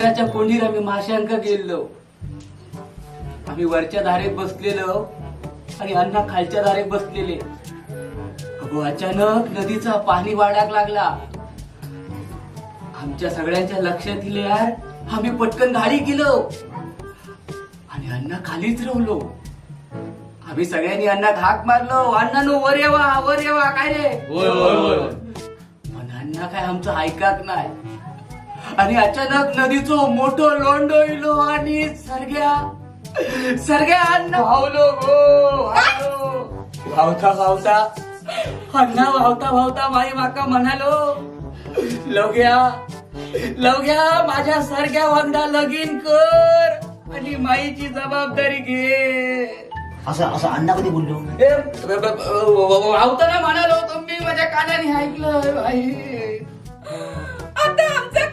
च्या कोंडीर आम्ही माशांका गेल्लो. आम्ही वरच्या धारेक बसलेलो आणि अण्णा खालच्या धारेक बसलेले. अगो अचानक नदीचा पाणी वाढाक लागला. आमच्या सगळ्यांच्या लक्षात इले यार, आम्ही पटकन गाडी गेलो आणि अण्णा खालीच राहलो. आम्ही सगळ्यांनी अण्णा हाक मारलो, अण्णा नो वर येवा, वर येवा, काय रे? होय होय होय. पण अण्णा काय आमचं ऐकाक नाही. आणि अचानक नदीचो मोठो लोंडो इलो आणि सरग्या सरग्या अण्णा भावलो गो, भावलो. भावता भावता अण्णा भावता भावता माई माका म्हणालो, लवग्या लवग्या माझ्या सारख्या वांगडा लगीन कर आणि माईची जबाबदारी घे. असं असं अण्णा कधी बोललो? ए, वावताना म्हणालो तो, मी माझ्या कानाने ऐकलं भाई. आता आमचं